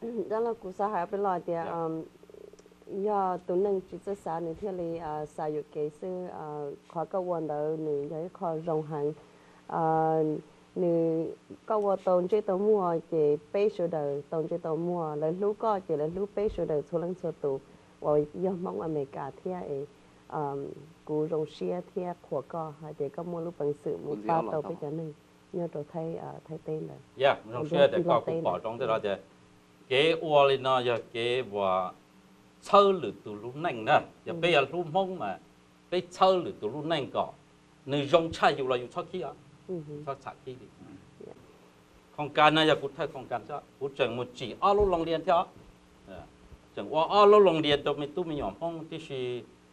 Dab laug, kuv xav hais peb los tias yog tus neeg tsis txawj xav nws thiaj li xav yuam kev xwb. Qhov koj ua ntawd nws yog ib qho zoo heev. Nws, koj ua tau ntsej tau muag ces peb sawv daws tau ntsej tau muag, lawv hlub koj ces lawv hlub peb sawv daws txhua leej txhua tus uas yog Hmoob Amelikas thiab. Kuv zoo siab thiab qhuas koj hais tias koj muaj lub peev xwm mus pab tau peb cov neeg nyob rau Thaib teb ntawd. Zoo siab tias koj kuj pom zoo tej no tias kev ua li no yog kev uas txhawb lwm tus lub neej na. Yog peb yuav hlub Hmoob mas peb txhawb lwm tus lub neej kom nws zoo tshaj yus los yus txhob khib os, txhob txham khib li. Khoos kas no yog kuv thawj khoos kas xwb, kuv tseem mus tsim ob lub loo lias thiab os. Tseem ua ob lub loo lias rau me tub me nyuam Hmoob tib si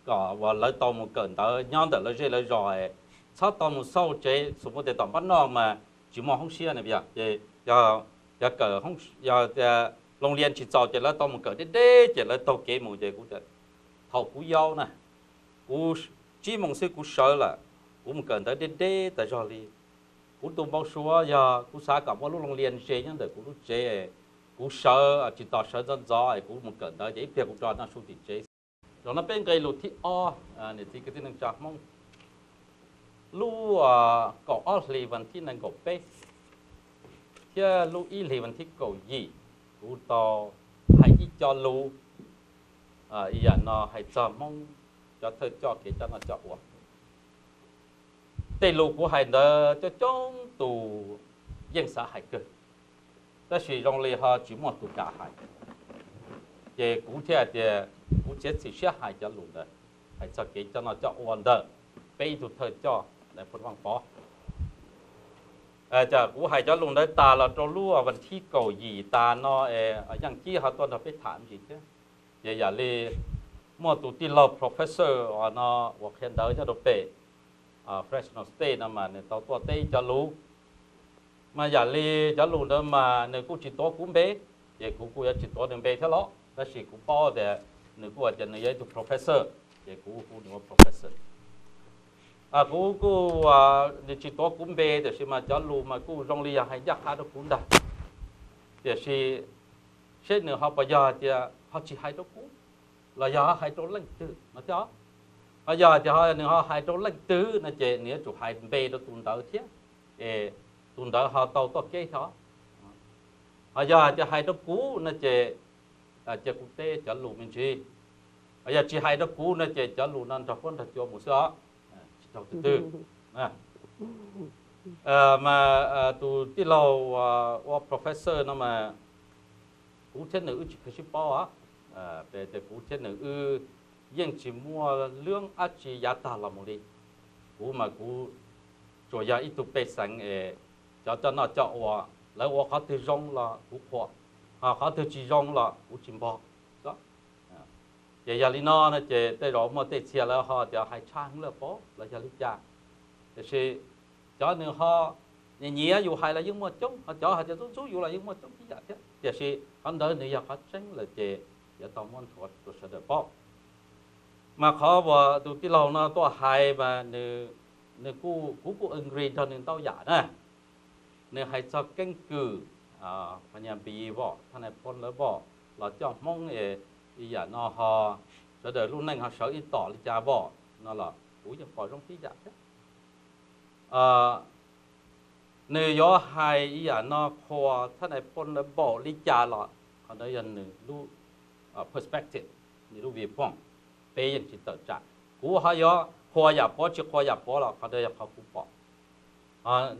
kom uas lawv tau mus kawm ntawv nyob ntawm lawv zej lawv zos, txhob tau mus xauj tsev, xus mus tias tom npab noj mas tsis muaj hoob siab na, ces yog kawm, yog tias loo lias tsis txaus ces lawv tau mus kawm deb deb ces lawv taug kev mus ces kuv tias, thaum kuv yau na, kuv tsib moos xwb kuv sawv lawm, kuv mus kawm ntawv deb deb tas zog li. Kuv tus npau suav yog kuv xav kom muaj lub loo lias ze nyob ntawm kuv lub tsev, kuv sawv tsis tos sawv ntxov ntxov es kuv mus kawm ntawv ces ib pliag kuv rov noj su tim tsev. Zaum no peb nqe lus thib ob, niam txiv kwv tij neej tsa Hmoob, lub kaum ob hlis vas thib nees nkaum peb thiab lub ib hlis vas thib kaum yim, kuv tau hais ib co lus ib yam no hais txog Hmoob cov thawj coj kev coj noj coj ua. Tej lus kuv hais ntawd coob coob tus yeej xav hais kawg, tab sis zoo li ho tsis muaj tus kam hais. Ces kuv thiaj hais tias kuv txiav txim siab hais cov lus ntawd, hais txog kev coj noj coj ua ntawm peb ib tug thawj coj ntawm Phu Vaj Pov. Kuv hais cov lus ntawd tas los rau lub vas thib kaum yim tas no es Yeej Cib ho tuaj nrog peb tham me ntsis thiab. Ces yam li muaj tus tij laug professor no uas qhia ntawv nyob rau pem Fresno State no mas nws tau tuaj teb ib co lus. Mas yam li cov lus ntawd mas nws kuj tsis tuav kuv npe, ces kuv kuj yuav tsis tuav nws npe thiab los, tab sis kuv paub tias nws kuj hais tias nws yog ib tug professor, ces kuv hu nws ua professor. Kuv kuj, nws tsis tuav kuv npe tiam sis mas cov lus mas kuj zoo li yog hais ncaj qha rau kuv ntag. Tiam sis seb nws ho puas yog tias ho tsis hais rau kuv, los yog ho hais rau leej twg no thiab. Ho yog tias nws ho hais rau leej twg no ces nws yuav tsum hais npe rau tus ntawd thiab, es tus ntawd ho tau tuaj keb thiab. Ho yog hais tias hais rau kuv no ces cia kuv teb cov lus me ntsis. Ho yog tsis hais rau kuv no ces cov lus no nrog huab nrog cua mus xwb os, tsis raug twg twg. Mas tus tij laug ua professor no mas kuv thiab nws wb tsis kheev sib paub os. Ces kuv thiab nws wb yeej tsis muaj lwm dab tsi yav tag los mus li. Kuv mas kuv tsuas yog ib tug pej xeem es cov coj noj coj ua, lawv ua qhov twg zoo los kuv qhuas, ho qhov twg tsis zoo los kuv tsis npog. Ces yog li no no ces tej zaum muaj tej txhia lawv ho tias hais tshaj heev lawm pob los yog li cas. Tiam sis cov nws ho nyiam nyiam yus hais los yeej muaj coob, ho cov hais tias ntxub ntxub yus los yeej muaj coob tib yam thiab. Tiam sis qhov ntawd nws yog qhov tseeb lawm ces yuav tau muab nthuav rau sawv daws paub. Mas qhov uas tus tij laug no tuaj hais mas nws, nws kuj, kuv kuj agree nrog nws ntau yam na. Nws hais txog keeb kwm, phas nyas npis voj, thaj nais phoo lawv voj los coj Hmoob es ib yam no ho sawv daws lub neej ho sawv ib tom li cas voj no los kuv yeej pom zoo tib yam thiab. Nws yuav hais ib yam no qhuas thaj nais phoo lawv npaum li cas los qhov ntawd yog nws lub perspective, nws lub viewpoint, peb yeej tsis tawm tsam. Kuv ho yuav qhuas yam puav tsis qhuas yam puav los qhov ntawd yog qhov kuv pom.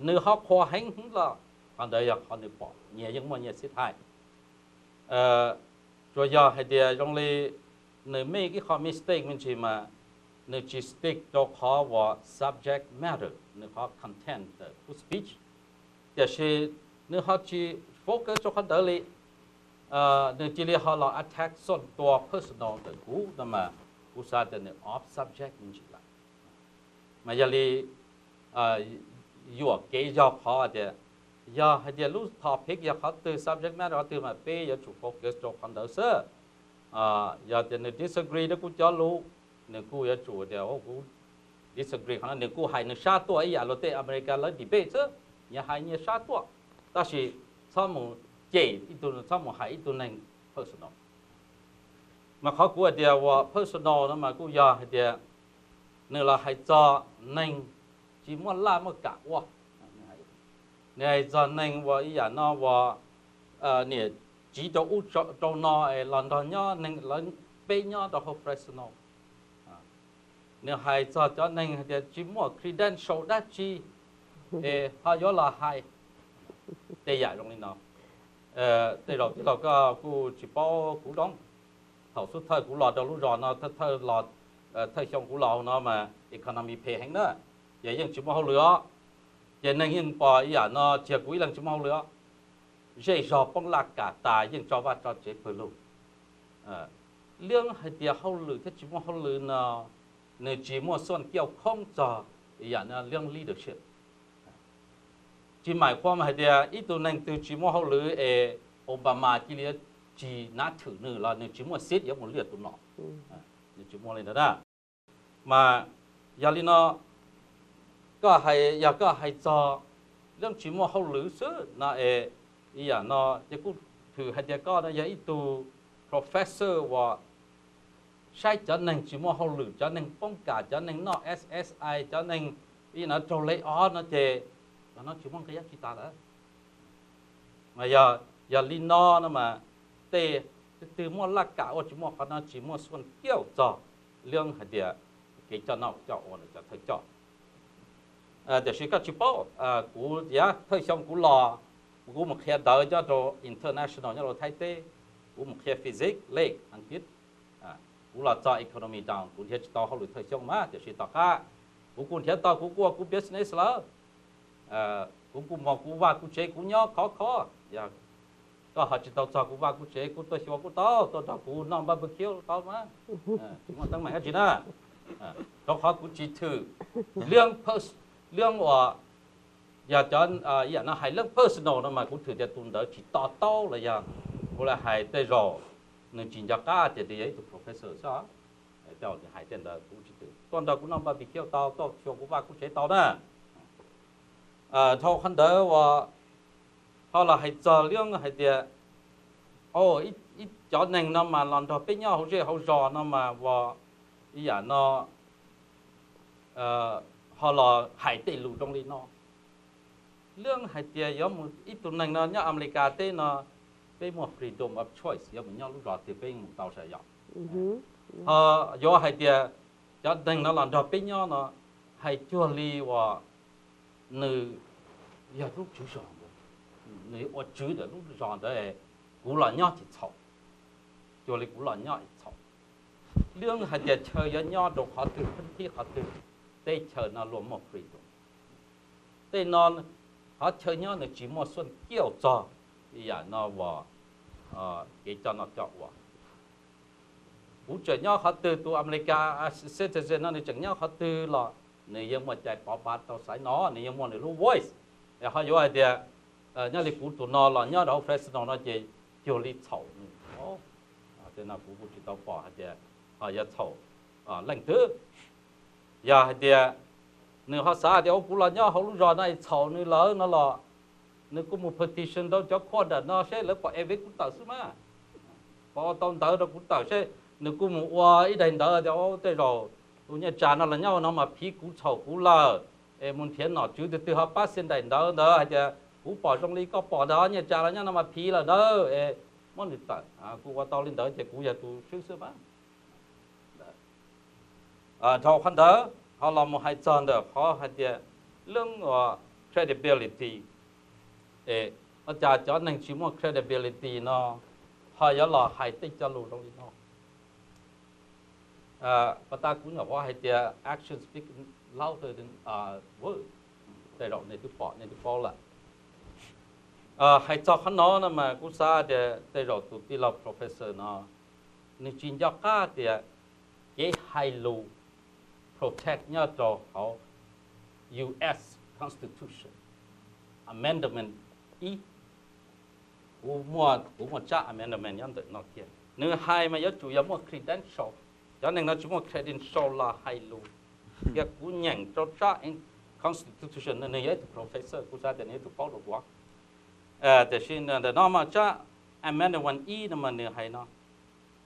Nws ho qhuas heev heev los qhov ntawd yog qhov nws pom, nyias yeej muaj nyias xib thaiv. Tsuas yog hais tias zoo li nws make ib qho mistake me ntsis mas nws tsis stick rau qhov uas subject matter, nws qhov content ntawm kuv speech. Tiam sis nws ho tsis focus rau qhov ntawd li, nws cia li ho los attack xooj tua personal ntawm kuv no mas kuv xav tias nws off subject me ntsis lawm. Mas yog li yuam kev yog qhov tias, yog hais tias lub topic yog qhov twg, subject matter qhov twg mas peb yuav tsum focus rau qhov ntawd xwb. Yog tias nws disagree rau kuv cov lus, nws kuj yuav tsum tias kuv disagree qhov no, nws kuj hais nws sab tuaj ib yam luag tej America lawv debate xwb, nyias hais nyias sab tuaj. Tab sis txhob mus cem ib tug, txhob mus hais ib tug neeg personal. Mas qhov kuv hais tias uas personal no mas kuj yog hais tias nws los hais txog neeg tsis muaj laj muaj kam ua. Nws hais txog neeg uas ib yam no uas niam tsiv rau ub rau no es los nrog nyob neeg lawv peb nyob rau hauv Fresno. Nws hais txog cov neeg hais tias tsis muaj credential dab tsi es ho yuav los hais tej yam zoo li no. Tej zaum tij laug koj kuj tsis paub kuv doo. Thaum xub thawj kuv los rau lub zos no, thawj los, thawj xyoo kuv los no mas economy phem heev na, ces yeej tsis muaj hauj lwm os. Ces neeg yeej pom ib yam no tsis yog kuv ib leeg tsis muaj hauj lwm os. Zej zog poob laj kam tas yeej tso vaj tso tsev pawg lug. Liab hais tias hauj lwm thiab tsis muaj hauj lwm no, nws tsis muaj xuaj kiaj khoob txog ib yam no liab leadership. Tsis maim qhuam hais tias ib tug neeg twg tsis muaj hauj lwm es Obama cia li tsis nav thwm nws los nws tsis muaj xib yuav mus liaj tus nom. Nws tsis muaj li ntawd na. Mas yog li no, koj hais, yog koj hais txog leej tsis muaj hauj lwm xwb no es ib yam no ces kuj thwm hais tias koj no yog ib tug professor uas saib cov neeg tsis muaj hauj lwm, cov neeg poob kam, cov neeg noj SSI, cov neeg ib yam no raug lay off no ces los no tsis muaj nqi dab tsi tas lawm. Mas yog, yog li no no mas tej, tej twg muaj laj kam ua tsis muaj qhov no tsis muaj xuaj kiaj txog leab hais tias kev coj noj coj ua ntawm cov thawj coj. Tiam sis koj tsis paub, kuv yav thawj xyoo kuv los, kuv mus qhia ntawv nyob rau international nyob rau Thaib teb, kuv mus qhia physics, leq, Askiv. Kuv los txog economy down, kuv nrhiav tsis tau hauj lwm thawj xyoo mas, tiam sis tom qab kuv kuj nrhiav tau, kuv kuj ua kuv business lawm. Kuv kuj muaj kuv vaj kuv tsev, kuv nyob khov kho. Yog koj ho tsis tau txog kuv vaj kuv tsev, kuv tuaj xyuas kuj tau, tuaj nrog kuv noj barbecue tau mas, tsis muaj teeb meem dab tsi na. Rau qhov kuv tsis thwm leab, leab uas yog cov, ib yam no hais leab personal no mas kuv thwm tias tus ntawd tsis to taub los yog kuv lam hais tej zaum nws tsis nco qab tias nws yog ib tug professor xwb. Tej zaum nws hais tej ntawd kuv tsis thwm, tuaj nrog kuv noj barbecue tau, tuaj xyuas kuv vaj kuv tsev tau na. Dhau qhov ntawd uas ho los hais txog leab hais tias, ib cov neeg no mas los nrog peb nyob hauv zej hauv zos no mas uas ib yam no ho los hais tej lus zoo li no. Leab hais tias yuav mus, ib tug neeg no nyob Amelikas teb no, peb muaj freedom of choice, yuav mus nyob lub zos twg peb mus tau sav yom. Ho yuav hais tias cov neeg no los nrog peb nyob no, hais cuag li uas nws yog lub tswv zos ntawd, nws ua tswv ntawm lub zos ntawd, kuv los nyob ces txhaum, cuag li kuv los nyob es txhaum. Leab hais tias chaw yuav nyob rau qhov twg, thib qhov twg, teb chaws no luag muaj freedom. Tej no qhov chaw nyob nws tsis muaj xuaj kiaj txog ib yam no uas kev coj noj coj ua. Kuv tseem nyob qhov twg, tus Amelikas citizen no nws tseem nyob qhov twg los nws yeej muaj cai pov pab tau xaiv no, nws yeej muaj nws lub voice. Es ho yuav hais tias nyob li kuv tus no los nyob rau hauv Fresno no ces cuag li txhaum nws. Tej no kuv kuj tsis tau pom hais tias ho yuav txhaum leej twg. Yog hais tias nws ho xav tias ua kuv los nyob hauv lub zos no es txhaum nws lawm no los nws kuj mus petition rau cov court ntawm no seb lawv pom evict kuv tawm xwb mas. Pom tau ntawv rau kuv tawm seb, nws kuj mus ua ib daim ntawv tias tej zaum tus nyiaj tsa no los nyob no mas phiv kuv, txhaum kuv lawm, es mus nrhiav nom tswv twg twg ho pab xia daim ntawv ntawd hais tias kuv pom zoo li koj pom ntawd, nyiaj tsa los nyob no mas phiv lawm ntawd es muab nws tawm. Kuv ua tau li ntawd ces kuv yog tus swb xwb mas. Dhau qhov ntawd ho los mus hais txog ntawm qhov hais tias leeb uas credibility, es ua cas cov neeg tsis muaj credibility no ho yuav los hais tej cov lus zoo li no. Pas tas kuv nyuam qhuav hais tias action speak louder than word, tej zaum nej twb pom nej twb paub lawm. Hais txog qhov no no mas kuv xav tias tej zaum tus tij laug professor no nws tsis nco qab tias kev hais lus protect nyob rau hauv U S Constitution Amendment ib. Kuv muaj, kuv muaj tsab amendment nyob ntawm no kiag. Nws hais mas yuav tsum yog muaj credential. Cov neeg no tsis muaj credential los hais lus. Yog kuv nyeem rau tsab Constitution no, nws yog ib tug professor, kuv xav tias nws yog ib tug paub rau kuv. Tiam sis ntawm no mas tsab amendment ib no mas nws hais no: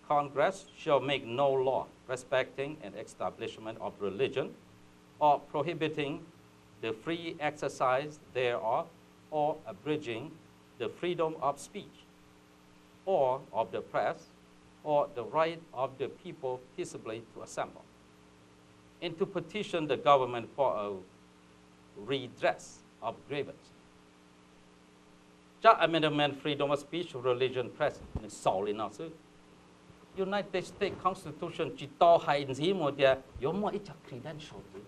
Congress shall make no law respecting an establishment of religion or prohibiting the free exercise thereof or abridging the freedom of speech or of the press or the right of the people peaceably to assemble and to petition the government for a redress of grievance. Tsab amendment freedom of speech, religion, press nws xaus li no xwb. United States Constitution tsis tau hais ntxiv mus tias yuav muaj ib co credential ntxiv.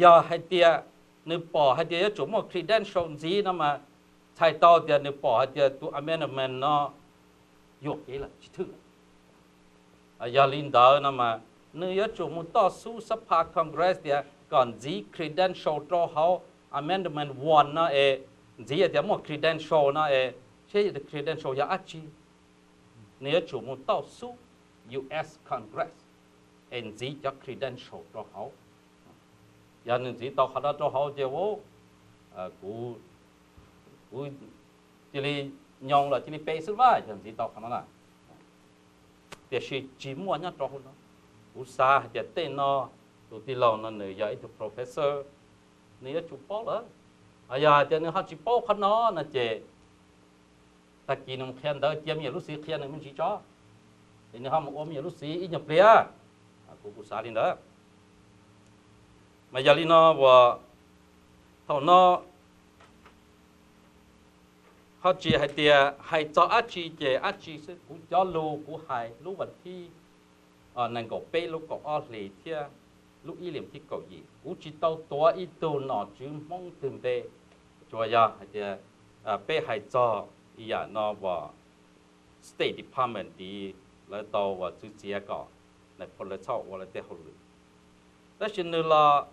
Yog hais tias nws pom hais tias yuav tsum muaj credential ntxiv no mas txhais tau tias nws pom hais tias tus amendment no yuam kev lawm, tsis thwj lawm. Yog li ntawd no mas nws yuav tsum mus toj xub Sabha Congress tias kom ntxiv credential rau hauv amendment one no es, ntxiv tias muaj credential no es, seb credential yog dab tsi. Nws yuav tsum mus toj xub U S Congress es ntxiv cov credential rau hauv. Yog nws ntxiv tau qhov no rau hauv ces kuv, kuv cia li nyoo los cia li pe xwb mas yog ntxiv tau qhov no na. Tiam sis tsis muaj nyob rau hauv no. Kuv xav hais tias tej no tus tij laug no nws yog ib tug professor, nws yuav tsum paub lawm. Yog hais tias nws ho tsis paub qhov no no ces tag kis nws mus qhia ntawv cia me nyuam lub xim qhia nws me ntsis tso, es nws ho mus ua me nyuam lub xim ib nyuag pliag. Kuv, kuv xav li ntawd. Mas yog li no uas thaum no ho tsis hais tias hais txog dab tsi ces dab tsi xwb, kuv cov lus kuv hais lub vas thib nees nkaum peb lub kaum ob hlis thiab lub ib hlis thib kaum yim, kuv tsis tau tuav ib tug nom tswv Hmoob twg npe. Tsuas yog hais tias peb hais txog ib yam no uas State Department tid lawv tau uas txwv txiav kom nais phoo lawv txhob ua lawv tej hauj lwm. Tab sis nws los,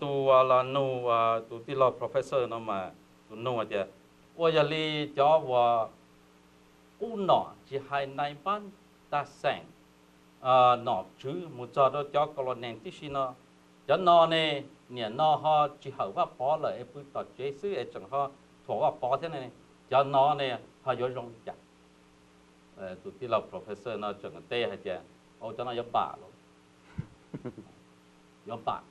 tus los nug, tus tij laug professor no mas tus nug tias, ua yog li cov uas qub nom tsis hais nais npab tag xeem, nom tswv mus txog rau cov colonel tib si no, cov no ne, niam no ho tsis hawm Vaj Pov lawm es pw tom tsev xwb es tseem ho thuam Vaj Pov thiab ne, cov no ne ho yuav zoo li cas? Tus tij laug professor no tseem teb hais tias, au, cov no yuav pam lauj, yuav pam.